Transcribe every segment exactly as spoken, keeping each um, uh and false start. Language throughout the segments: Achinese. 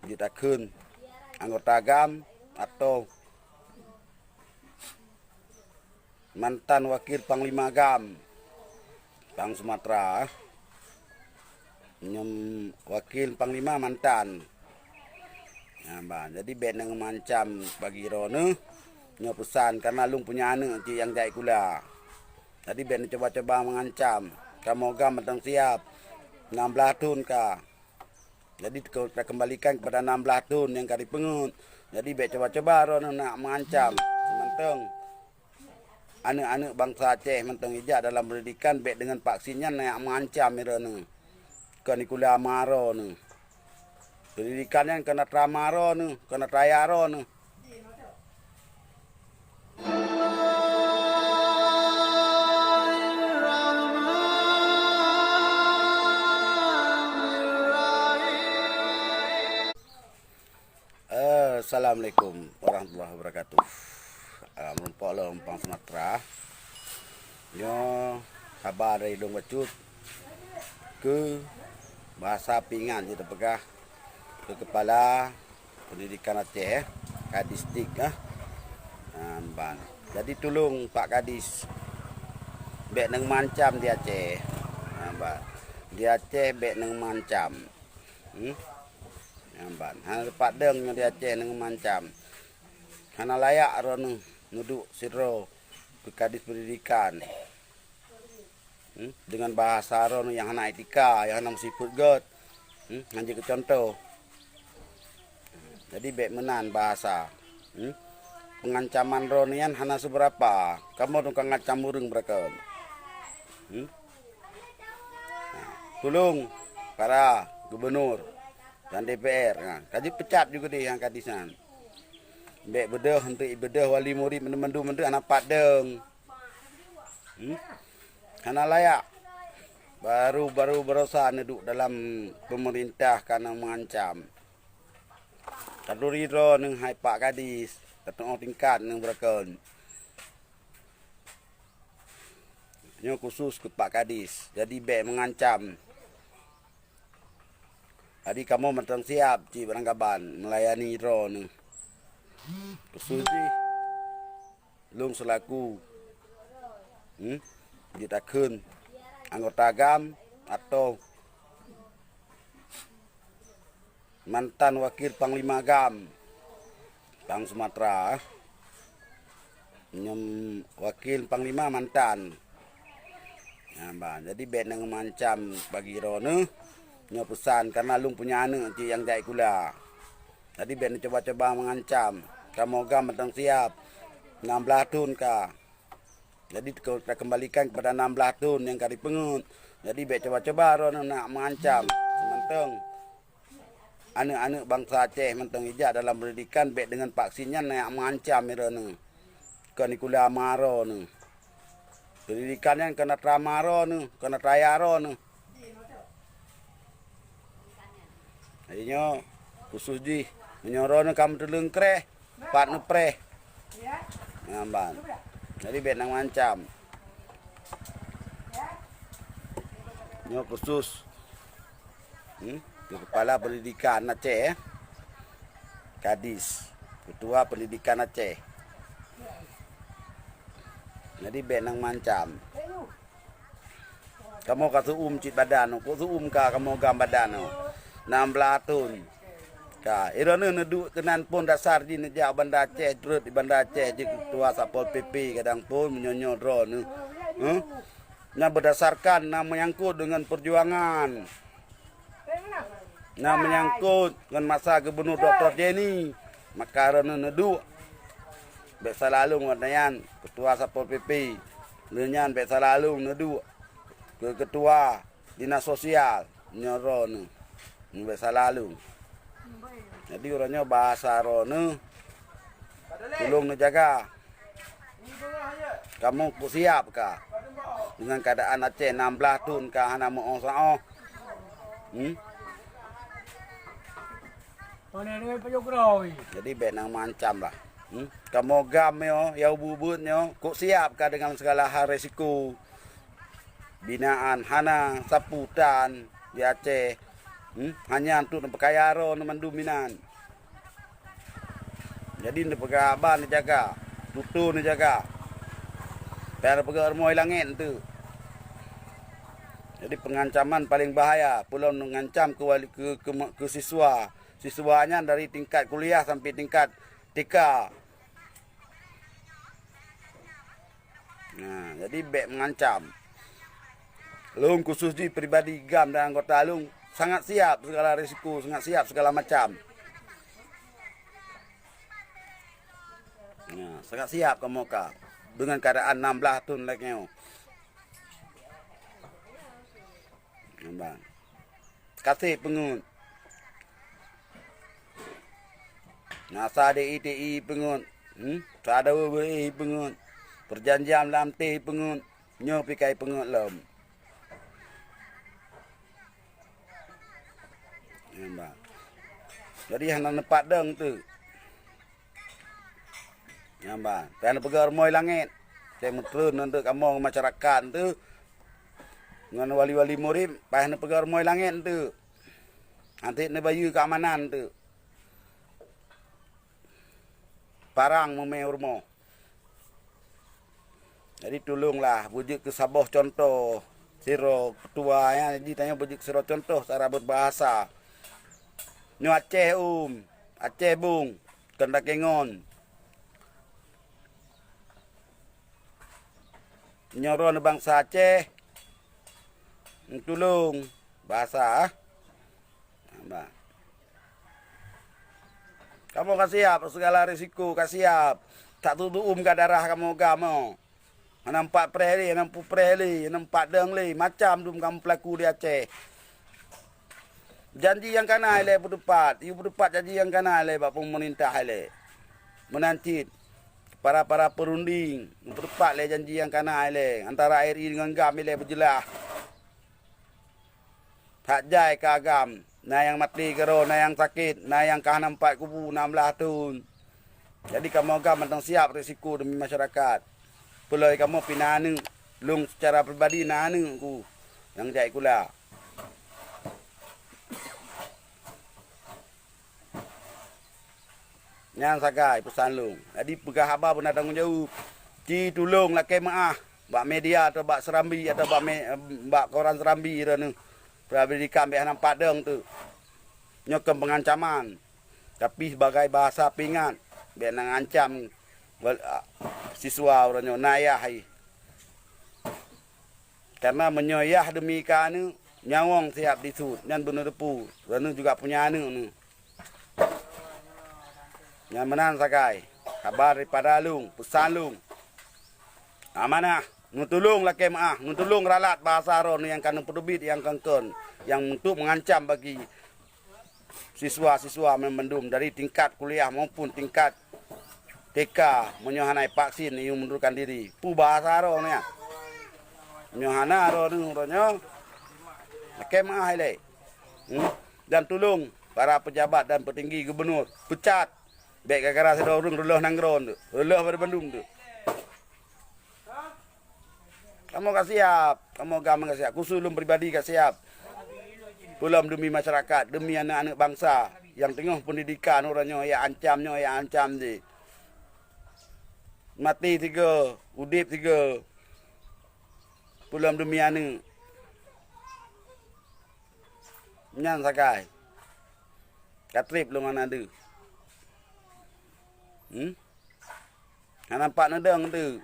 jeuet takheun anggota GAM atau mantan wakil panglima GAM, Bang Sumatera, eh. Nyoe wakil panglima mantan. Nah, bah, jadi bék neumancam bagi droeneuh. Nyoe peusan, karena lôn punya aneuk cit nyang jak sikula. Jadi bék neucuba-cuba mengancam. Kamoe GAM mantong siap. Enam belas thon ka. Jadi, ke-, takembalikan kepada enam belas thon nyang ka jipeungeut. Jadi, bék cuba-cuba droeneuh nak mengancam. Mantong aneuk-aneuk bansa Aceh mantong ijak dalam pendidikan, bék deungon vaksin nyan nak mengancam droeneuh. Kon sikula ma droeneuh. Pendidikan nyan kon atra ma droeneuh, kon atra ayah droeneuh. Assalamualaikum warahmatullahi wabarakatuh. Ah, meurumpok lom Bang Sumatera. Nyoe haba dari lôn bacut keu bahasa pingan jeuet tapeugah keu Kepala Pendidikan Aceh, eh, Kadisdik, eh. Ah, ban. Jadi tulông Pak Kadis, bék neumancam di Aceh. Ah, ban. Di Aceh bék neumancam. Hmm? Nyan ban. Hana teupat deueng nyoe di Aceh neumancam. Hana layak droeneuh neuduek sidroe keu Kadis Pendidikan. Hmm? Dengan bahasa droeneuh nyang hana etika, nyang hana meusifeuet gét. Hmm? Hana jeuet keu cuntoh. Jadi bék meunan bahasa. Hmm? Pengancaman droeneuh nyan hana seubeurapa. Kamoe dong ka ngancam ureuëng beureukat. Hmm? Nah, tulông para gubernur dan D P R, nah, ka jipeucat juga deh nyang Kadis nyan. Bék beudôh, untuk beudôh wali murit mandum-mandum, mandum hana pat deueng. Hmm? Hana layak. Baru-baru barosa neuduek dalam pemerintah ka na mengancam. Taturi droeneuh hai Pak Kadis, tateuôh tingkat neuh beureukat. Nyoe khusus keu Pak Kadis, jadi bék mengancam. Jadi kamoe mantong siap cit barangkaban melayani droeneuh. Khusus jih lôn seulaku, hmm, jeuet takheun anggota GAM atau mantan wakil panglima GAM, Bang Sumatera, eh. Nyoe wakil panglima mantan. Nah, bah, jadi bék neumancam bagi droeneuh. Nyoe peusan, karena lôn punya aneuk cit nyang jak sikula. Jadi bék neucuba-cuba mengancam. Kamoe GAM mantong siap. Enam belas thon ka. Jadi, ke-, takembalikan kepada enam belas thon nyang ka jipeungeut. Jadi, bék cuba-cuba droeneuh nak mengancam. Mantong aneuk-aneuk bansa Aceh mantong ijak dalam pendidikan, bék deungon vaksin nyan nak mengancam droeneuh. Kon sikula ma droeneuh. Pendidikan nyan kon atra ma droeneuh, kon atra ayah droeneuh. Jadi nyoe khusus jih, meunyoe droeneuh ka meuteuleueng kreh, pat neupreh. Nyan ban. Jadi bék neumancam. Nyoe khusus, hmm, keu Kepala Pendidikan Aceh, eh. Kadis, Ketua Pendidikan Aceh. Jadi bék neumancam. Kamoe ka seu-uem cit badan, kok seu-uem ka kamoe GAM badan nyoe. Enam belas thon. Ka, droeneuh neuduek keunan phon dasar jih neujak Banda Aceh, treuk di Banda Aceh jeuet ketua Satpol P P kadang phon meunyoe nyoe droeneuh. Huh? Nyan berdasarkan na menyangkut dengan perjuangan. Na menyangkut ngon masa Gubernur Doktor Jenny, maka droeneuh neuduek. Bék salah lôn watée nyan ketua Satpol P P. Lheueh nyan bék salah lôn neuduek keu ketua dinas sosial nyoe droeneuh. Nyoe bék salah lôn. Jadi uroe nyoe bahasa droeneuh tulông neujaga. Kamoe peusiap ka deungon keuadaan Aceh enam belas thon ka hana meu'oh saôh. Hmm? Jadi bék neumancam lah. Hmm? Kamoe GAM nyoe, nyang ubeuet-ubeuet nyoe, kok siap ka deungon segala hal resiko. Binaan hana sapeue tan di Aceh. Hmm? Hanya untuk neupeukaya droe nyoe mandum inan. Jadi neupeugah haba neujaga, tutoe neujaga. Payah neupeugah rumoh i langét tu. Jadi pengancaman paling bahaya, peulom mengancam keu wali, keu, keu, keu siswa. Siswa nyan dari tingkat kuliah sampai tingkat T K. Nah, jadi bék mengancam. Lôn khusus jih pribadi GAM dan anggota lôn sangat siap segala risiko, sangat siap segala macam. Nah, sangat siap kamoe ka dengan keadaan enam belas thon lagée nyoe. Nampak? Kaseh peungeut. Nasa D I T I peungeut. Hmm? Sadeue beu peungeut. Perjanjian lam teh peungeut. Nyoe pi kai peungeut lom. Nampak? Jadi hana neupat dong tu. Nyan ban, payah neupeugah rumoh i langét. Teumeutreun ngon kamoe masyarakat tu, ngon wali-wali murit, payah neupeugah rumoh i langét tu. Antet neubayeue keamanan tu. Parang meumé rumoh. Jadi tulonglah beujeuet keu saboh contoh sidroe ketua nyan, jadi tanyoe beujeuet keu sidroe contoh cara beubahasa. Nyoe Aceh um, Aceh bung, kon lakée ngon. Nyoe droeneuh bansa Aceh, neutulông bahasa, ah. Bah. Kamoe ka siap segala risiko, ka siap. Tak tuduum ka darah kamoe gamoe. Hana empat preh lé, hana empat preh lé, hana empat dong lé, macam dum kamoe peulaku di Aceh. Janji nyang kana ilée peuteupat, yue peuteupat janji nyang kana ilée bak peumeurintah ilée. Meunan cit para-para peurunding, peuteupat lé janji nyang kana ilée antara R I dengan GAM ilée beujeulaih. That jai ka GAM, na nyang maté keudroe, na nyang sakét, na nyang ka hana empat kubu nam blah thon. Jadi kamoe GAM mantong siap risiko demi masyarakat. Peuloi kamoe pih na aneuk, lôn secara pribadi na aneuk ku nyang jai kula. Nyan sagai peusan lôn. Jadi peugah haba beuna tanggong jaweueb. Ci tulông lakée meuáh bak media atau bak Serambi atau bak me-, bak koran Serambi droeneuh. Peurabidika bék hana padong teuk. Nyoe kon peungancaman, tapi sibagai bahasa peuingat, bék na ancam wal-, a, siswa uroe nyoe na yah hai. Karena meunyoe yah deumi ka aneuk, nyawöng siab disut, nyan beuneuteupeu, droeneuh juga punya aneuk neuh. Nyan meunan sagai haba daripada lôn, peusan lôn. Amanah, neutulông lakée meuáh, neutulông ralat bahasa droeneuh nyang ka neupeuteubiet nyang kon-kon, nyang untuk meungancam bagi siswa-siswa meumandum dari tingkat kuliah maupun tingkat T K, meunyoe hana ivaksin, yue mundurkan diri. Peue bahasa droeneuh nyan? Meunyoe hana droeneuh uroe nyoe, lakée meuáh ilée. Hmm? Dan tulông para pejabat dan peutinggi gubunur peucat. Bék gara-gara sidroe ureuëng reuloh nanggroe teuk, reuloh banmandum teuk. Kamoe ka siab, kamoe GAM ka siab, khusos lôn pribadi ka siab. Peulom deumi masyarakat, deumi aneuk-aneuk bansa nyang teungoh peundidikan uroe nyoe, ya ancam nyoe, ya ancam jih. Maté sigoe, udeb sigoe. Peulom deumi aneuk. Nyan sagai. Ka treb lôn hana deuh. Hmm? Hana pat neudong teuk.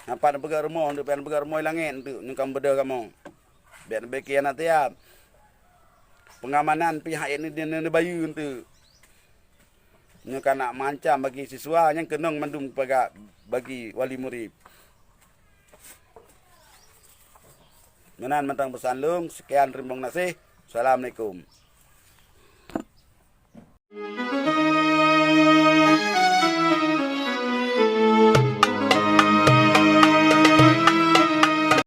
Hana pat neupeugah rumoh teuk, pat neupeugah rumoh i langét teuk, nyoe ka meubeudôh kamoe. Bék neubeki hana siab. Peungamanan pih hak neu-, neu-, neubayeue teuk. Nyoe ka nak meuancam bagi siswa, nyan keunong mandum bagi wali murit. Meunan mantong peusan lôn, sekian, teurimong gaséh. Assalamualaikum.